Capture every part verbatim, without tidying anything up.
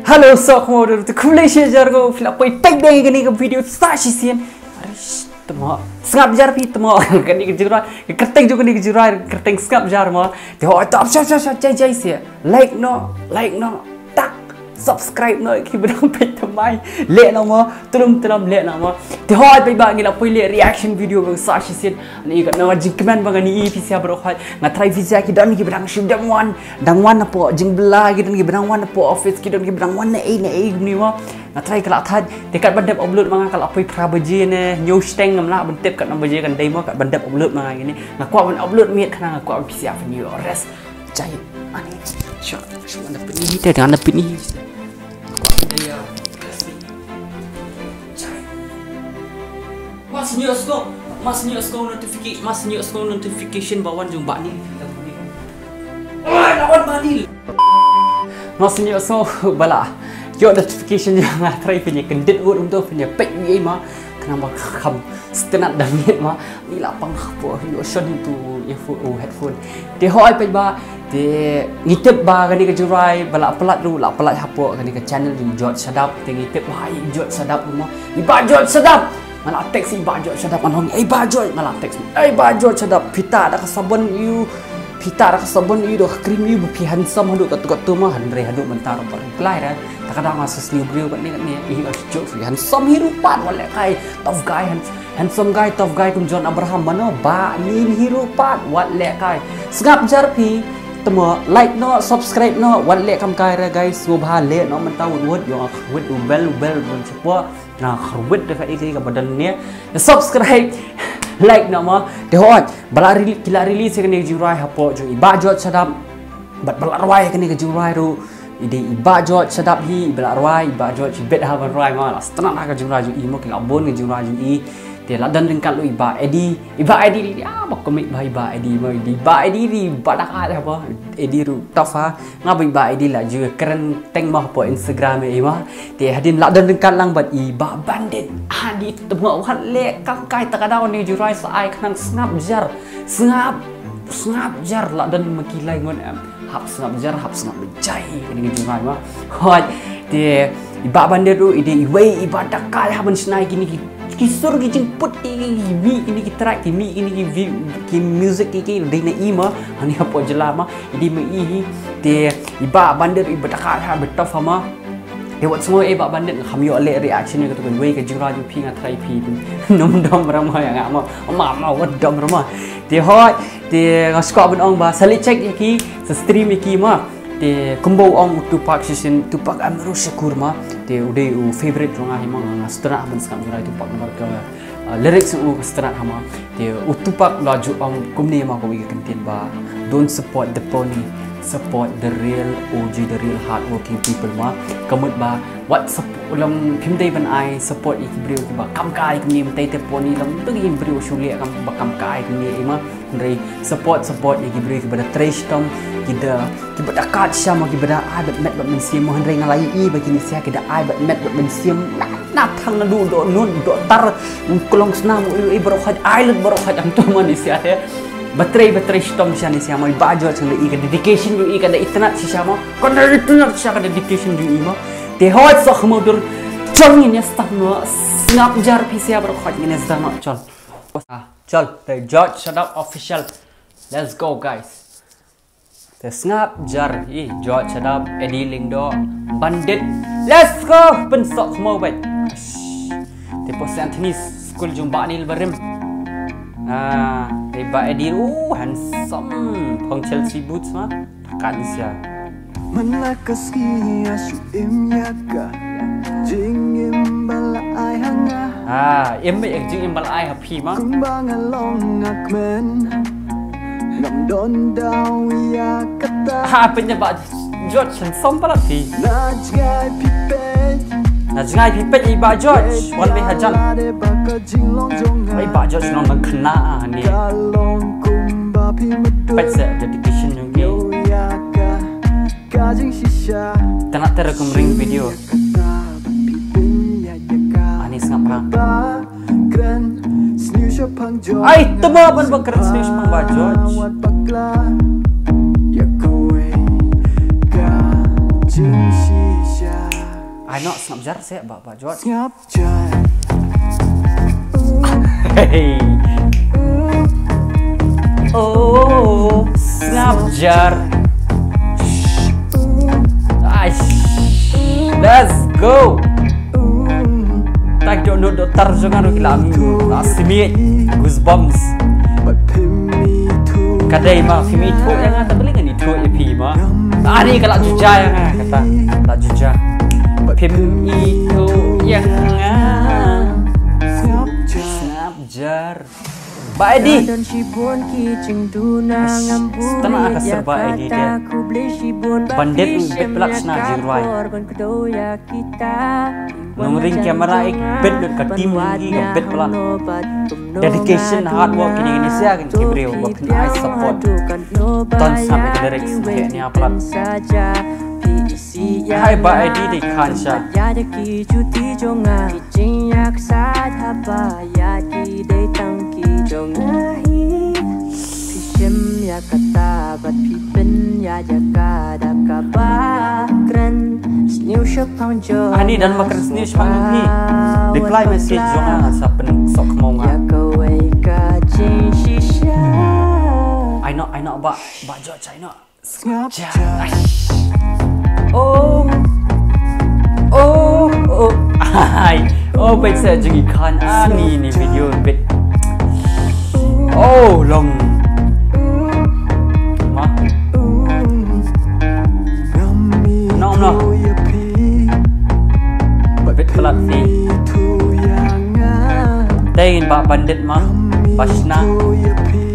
Hello, soh khmut, to khublei shibun ïa phi ba phi la poi peit ïa kane ka video sa shisien. Are, tymmen. Sngap jar phi, tymmen. Kane ka jingrwai, ka kyrteng jong kane ka jingrwai, kyrteng Sngap Jar mo. Te hooid, to, sha, sha, sha, jai, jai, sha. Like noh, like noh. Tak, subscribe noh, ki ba dang peit thymmai. Leh noh mo, tulum tulum leh noh mo. Te hooid, peit ba ngi la poi leh reaction video ba sa shisien. Ani ka nang jingkmen ba ngan ïohi phi sha baroh hooid. Nga tharai phi sha ki don ki ba dang shu dang wan, dang wan hapoh jingbylla, ki don ki ba dang wan hapoh office, ki don ki ba dang wan na ei na ei kumne mo. Nga tharai ka la thait, te kat ban dep upload ma nga ka la poi phra baje ne hynñiew shiteng, ngam lah ban tip katno baje kan dei mo, kat ban dep upload ma nga kine. Nga kwah ban upload miet khnang nga kwah ban phi sha phin ïoh rest. Jai, ani. Sha, sha, wan da pyni, te wan da pyni. Kwah ban dei, ah, rest. Jai. Mas nyo sko, mas nyo sko notification, mas nyo sko notification ba wan jong Bah Neil. Oi, la wan Bah Neil. Mas nyo sko ba la ïoh notification jong nga, tharai phin ïa kyndit wut um to phin ïa peit ïa ma. Khnang ba kham sngewtynnat da miet ma. Ni la pang hapoh ïoh shon tu ïa pho-, oh, headphone. Te hooid peit ba, te ngi tip ba kane ka jingrwai ba la pyllait ruh, la pyllait hapoh kane ka channel jong George Shadap, te ngi tip ba i George Shadap ruh mo. I Bah George Shadap. Nga la text i Bah George Shadap, nga ong, "Ei Bah George," nga la text. "Ei Bah George Shadap, phi tah da ka sabon ïa u, phi tah da ka sabon ïa u, da ka cream ïa u, ba phi handsome haduh katto katto mo, hynrei haduh mynta ruh ba reply ra. Ta ka daw nga sa sniew briew katne katne, i, oh, jokes, phi handsome hi ruh pat, wat lehkai, tough guy, handsome." Handsome guy, tough guy kum John Abraham mano, Bah Neil hi ruh pat, wat lehkai. Sngap jar phi, tymmen, like noh, subscribe noh, wat leh kam kai re guys, sngewbha leh noh mynta wut wut, ïoh nga khyrwit u bell, u bell ban chepo, nga khyrwit da ka ïa ka ba don ne. Subscribe, like noh mo, te hooid, ba la release, ki la release ïa kane ka jingrwai hapoh jong i Bah George Shadap, bad ba la rwai ïa kane ka jingrwai ruh, i dei i Bah George Shadap hi, i ba la rwai, i Bah George, i bit ha ban rwai mo, la sngewtynnat ha ka jingrwai jong i mo, ki la bun ka jingrwai jong i. Te la don ryngkat ruh i Bah Eddie, i Bah Eddie ri, ah, ba komik ba i Bah Eddie mo, i dei i Bah Eddie ri, ba da ka ha ba, Eddie ruh tough ha, nga ba i Bah Eddie la ju kren teng mo hapoh Instagram ïa i mo. Te hadien la don ryngkat lang bad i Bah Bandit, ah, dei tymmen wat leh kam kai ta ka daw ne jingrwai sa ai khnang sngap jar, sngap, sngap jar la don ma ki lai ngut em. Hap sngap jar, hap sngap bejai, kane ka jingrwai ma. Hooid, te i Bah Bandit ruh, i dei iwei i ba da ka ha ban shna ïa kine ki, ki sur ki jingput ki, ki, ki mih kine ki track, ki mih kine ki vi-, ki music ki, ki dei na i ma, hani hapoh jylla ma, i dei ma i hi, te i Bah Bandit ruh i ba da ka ha ba tough ha ma. Te wat sngew ei Bah Bandit, nga kham ïoh leh reaction ïa kato kawei ka jingrwai jong phi, nga tharai phi nym dom ra ma ïa nga ma, ma, ma, wat dom ra ma. Te hooid, te nga sngewkwah ban ong ba sa leit check ïa ki, sa stream ïa ki ma. Te kumba u ong u Tupac shisien, Tupac Amaru Shakur ma. Te u dei u favorite jong nga hi ma, nga sngewtynnat ban sngap jingrwai Tupac namar ka, uh, lyrics u ka sngewtynnat ha ma. Te u Tupac la ju ong kumne ma, kawei ka kyntien ba, "Don't support the pony, support the real O G, the real hardworking people" ma. Ka mut ba wat sup-, long phim dei ban ai support ïa ki briew kiba kam kai kumne, mynta te pony long tu ki briew shu leh kam ba kam kai kumne ei ma. Hynrei support, support ïa ki briew kiba da trei shitom, ki da, kiba da kat sha ma, kiba da ai bad met bad mynsiem ma. Hynrei nga la ïohi ba kine sha ki da ai bad met bad mynsiem. Na, na thang na du do nun do tar, u klong snam u, i baroh haj, ai lut baroh haj, am tu ma ni sha te. Ba trei, ba trei shitom sha ni sha ma, i Bah George nga la ïohi ka dedication jong i, ka da itynnat shisha ma. Ka da itynnat shisha ka dedication jong i ma. Te hooid soh khmut dur, jong ngin ïa sdang noh, sngap jar phi sha baroh haj, ngin ïa sdang noh, chol. Chol, te George Shadap Official. Let's go, guys. Te sngap jar, i George Shadap, Eddie Lyngdoh, Bandit. Let's go, pynsoh khmut bad. Te poh Saint Anthony's School jong Bah Neil barim. Ah, te Bah Eddie, uh, handsome. Phong Chelsea boots ma. Kan sia. Man la ka ski ïa shu im ïa ka jingim ba la ai ha nga. Ah, im ïa ka jingim ba la ai ha phi ma. Kumba nga long nga kmen. Ngam don daw ïa kata. Ha, pynjah Bah George handsome palat phi. Na jngai phi peit. Na jngai phi peit i Bah George. Wan beit hajan. Ai Bah George nong dang khynnah ni. Ka long kumba phi mutdur. Peit sa dedication jong ki. Ïa ka, ka jingshisha. Tang ter kum ring video. Ani sngap ha. Ai, tama ban ba kren sniew shaphang Bah George. Ïa kawei ka jingshisha. Ai noh, sngap jar seh, Bah, Bah George. Sngap jar. Hey. Oh, sngap jar. Aish. Let's go. Tak dok dok dok tar jong nga ruh ki la, la smiej. Goosebumps. Ka dei ma phim ithuh ïa nga, ta beli ngan ithuh ïa phi ma. Ani ka la juja ïa nga kata. La juja. Phim ithuh ïa nga. Sngap jar. Bah Eddie. Tana ka ser Bah Eddie te. Bandit bit palat shna jingrwai. Nongring camera ik bit lut ka team ngi ka bit palat. Dedication, hard work, kini kini sia kin ki briew ba phin ai support. Ton sngap ïa ki lyrics, he nia palat. Hai Bah Eddie dei khan sha. Ïa ki juti jong nga, ki jingïaksaid haba ïa ki dei tang ki jong nga hi. Phi shim ïa kata bad phi pynïaid ïa ka da kaba kren sniew shaphang jong. Ani dan ba kren sniew shaphang phi. Reply message jong nga sa pynsok khmaw nga. Ïa kawei ka jingshisha. Ai noh, ai noh, Bah, Bah George, ai noh. Sngap jar. Oh. Oh, oh. Ai. Oh, bit sa jong i khan ani ni video bit. Oh, long. Ma. No, no. Bit palat phi. Dei ba bandit ma. Ba shna.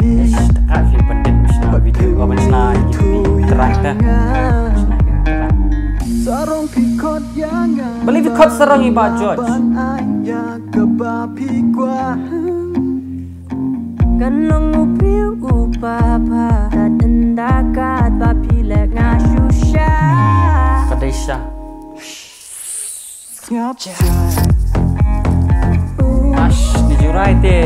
Ish, ta ka phi bandit ba shna video, ba shna ïa ki track ta. Shna ïa ki track. Balei phi khot sarong i Bah George? Kan long u briew uba bha, tat ynda katba phi leh nga shu sha. Ka dei sha. Ash, ni jurai te.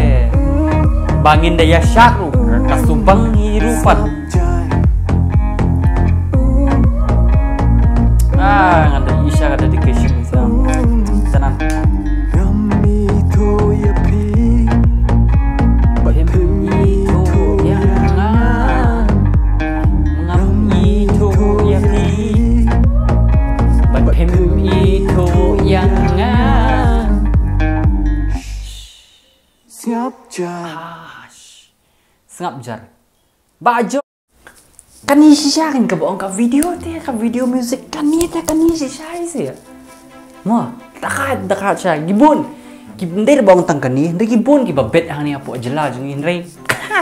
Ba ngin da ïa shak ruh, ka subang hi ruh pat. Ah, ngan da ïa shak ka dedication sa. Tanan. Ba phim ithuh ïa nga. Ngam ithuh ïa phi. Ba phim ithuh ïa nga. Sngap jar. Ah, sngap jar. Bah George. Kane shisha kan kaba ong ka video te, ka video music kane te, kane shisha ïa se. Mo, ta ka, ta ka sha, ki bun. Ki ndei ba ong tang kane, ndei ki bun kiba bet hangne hapoh jylla jong ngi, hynrei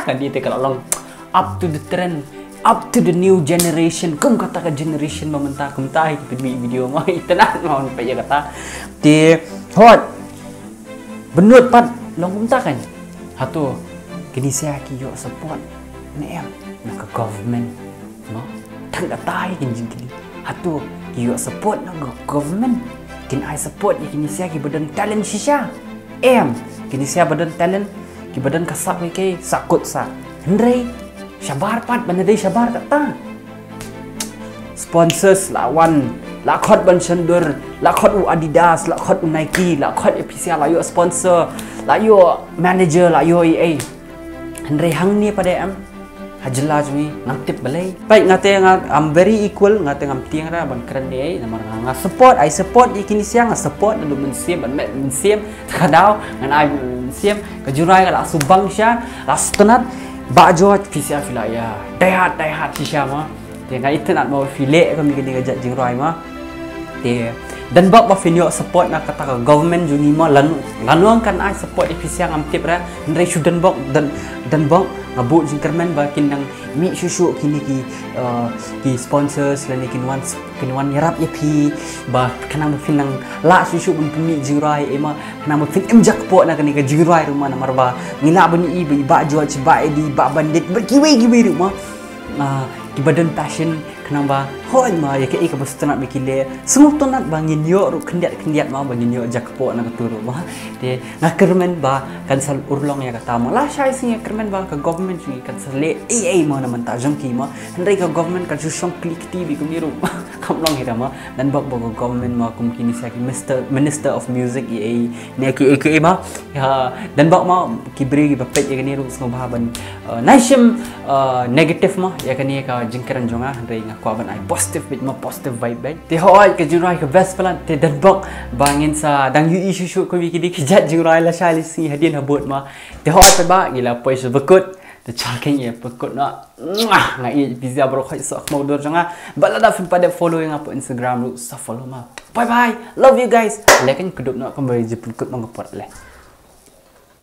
kane te ka la long up to the trend, up to the new generation. Kum kata ka generation ba mynta, kumta hi ki pynmih video mo, itynnad mo peit ïa kata. Te hot. Bynrut pat long kumta kan. Hato kine sia ki ïoh support ne em na ka government? Mo, tang kata hi kin jingkylli. Hato ki ïoh support na ka government? Kin ai support ïa kine sia kiba don talent shisha? Em, kine sia ba don talent, kiba don ka sap ïa ki, sa kut sa. Hynrei shabar pat, ban dei shabar kata. Sponsors la wan, la khot ban shandur, la khot u Adidas, la khot u Nike, la khot ïa phi sia, la ïoh sponsor, la ïoh manager, la ïoh ei ei. Hynrei hangne pat em ha jylla jong ngi ngam tip balei. Peit nga te nga, I'm very equal, nga te ngam tieng ra ban kren ei ei, namar nga, nga support, I support ïa kine sia, nga support naduh mynsiem ban met mynsiem. Ka daw ngan ai mynsiem, ka jingrwai ka la subang sha, la sngewtynnat. Bah George, phi sia phi la ïa die hard, die hard shisha mo. Te nga itynnat mo phi leh kum kine ka jait jingrwai mo. Te don bok ba phin ïoh support na kata ka government jong ngi mo, lano, lano kan ai support ïa phi sia ngam tip ra. Hynrei shu don bok, don, don bok nga buh jingkyrmen ba kin nang mih shuh shuh kine ki, eh, ki sponsors lane kin wan, kin wan ïarap ïa phi, ba khnang ba phin nang lah shuh shuh ban pynmih jingrwai, eh mo, khnang ba phin im jakpoh na kane ka jingrwai ruh mo, namar ba ngi lah ban ïohi ba i Bah George, Bah Eddie, Bah Bandit bad kiwei kiwei ruh mo, ah, kiba don passion khnang ba Poi ma ïa kaei kaba sngewtynnat ba ki leh, sngewtynnat ba ngin ïoh ruh khyndiat khyndiat ma ba ngin ïoh jakpoh na katu ruh ma. Te nga kyrmen ba kan sa urlong ïa kata ma. Lashai sngi nga kyrmen ba ka government jong ngi kan sa leh ei ei ma na mynta jong ki ma. Hynrei ka government kan shu shong kli kti beit kumne ruh. Kam long hi ruh ma. Ngan bok ba ka government ma kum kine sa ki Mister Minister of Music ei ei ne kiei kiei ma. Ïa, ngan bok ma ki briew kiba peit ïa kane ruh sngewbha ban, uh, nai shim, uh, negative ma ïa kane ka jingkren jong nga, hynrei nga kwah ban ai positive beit ma, positive vibe beit. Te hooid ka jingrwai ka best palat, te ngan bok ba ngin sa dang ïohi shuh shuh kum ïa kine ki jait jingrwai lashai sngi hadien habud ma. Te hooid paidbah, ngi la poi sha ba kut. Te chal kein ïa ba kut noh. Nga ïeit phi baroh, hoi soh khmih dur jong nga. Bad lada phim pat dep follow ïa nga ha Instagram ruh sa follow ma. Bye bye. Love you guys. Leh kein kdup noh kumba ji pynkut ma nga por leh.